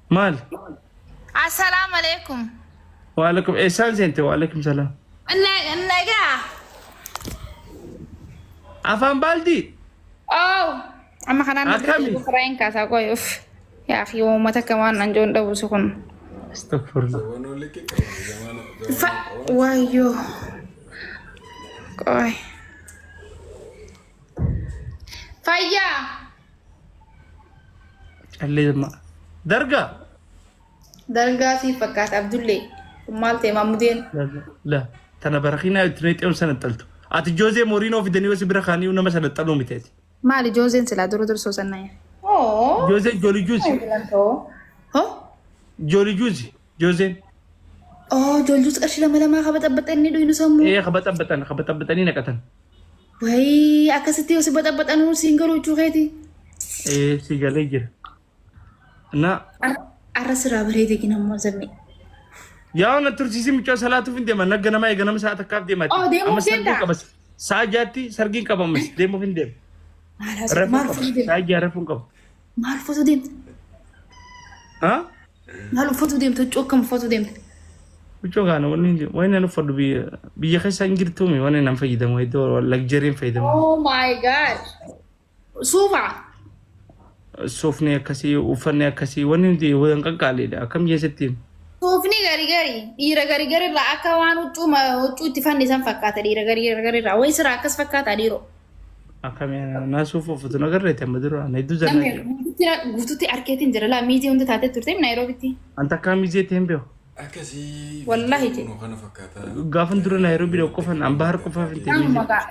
Maal? Assalaamu alaikum. Waalaikum eessaan seente? Waalaikum salaam. Nagaa. Afaan baaldii? Oh. Amma kanaan Akkami? Firaayin kaasaa qoyuuf. Yaa fi uummata akka waan anjoon dhabuusu kun. Astagfirullah. Zabanoo liqii qaba. Zamana Fa zamana qaba. wayyoo. Qoy. Fayyaa. Callee ma. Dargaa. Dargaa siif fakkaata Abdullee. Kun maal ta'e Maamudeen? La tana barakiinaa itti neexee'uun sana xaltu. Ati Joozee Mooriinoo fidanii yoo si bira kaanii nama sana xaluu miteeti. Maali Joozeen silaa dura dursoo sannaya? Oh. Joozee Jooli Juusi. Hoo? Jooli Juusi. Joozeen. Oh, jooljuus qarshii lama lamaa kabaxabbaxanii dhuyinu sammuu. Ee kabaxabbaxan kabaxabbaxanii naqatan. Wayii akkasitti yoo si baxabbaxanuu siin galuu jechuu keeti. Ee si galee jira. Na Arra siraa bareede gin ammoo zammee. Yaa na tursiisi mucaa salaatuuf hin deema nagga namaa eega nama sa'a takkaaf deemaati. Oh, deemuuf Amma sargiin deemtaa? qaba. Sa'a jaatti sargiin qaba ammas deemuuf hin deema. Maal haasofta? Rafuun Maal qaba. uffatu deemta? Sa'a jaa rafuun qaba. Maal uffatu deemta? Ha? Maal uffatu deemta? Huccuu akkam uffatu deemta? Huccuu kana wanni hin jiru. Wanni nan uffadhu biyya biyya keessa hin jirtuumi wanni nan fayyadamu iddoo lagjareen fayyadamu. Oh my God. Suufa. Suufni akkasii uffanni akkasii wanni hundi waan qaqqaaliidha. Akkam jeesatti Suufni gari gari dhiira gari gari irraa akka waan huccuu huccuu itti fannisan fakkaata dhiira gari gari irraa. Wayi siraa akkas fakkaata dhiiroo. Akkami naa suufa uffatu na garreete amma dura ana hedduu zannaa Namni jira. guututti guututti arkeetiin jira laa miizee hunda taatee turte Naayiroobitti. An takkaa miizee ta'e hin beeku. Akkasii Wallaahi viidiyoo jedhe. kunoo kana fakkaata. Gaafan dura Naayiroobii dhaqu qofan an bahar qofaaf hin ta'e Nama miizee. maqaa.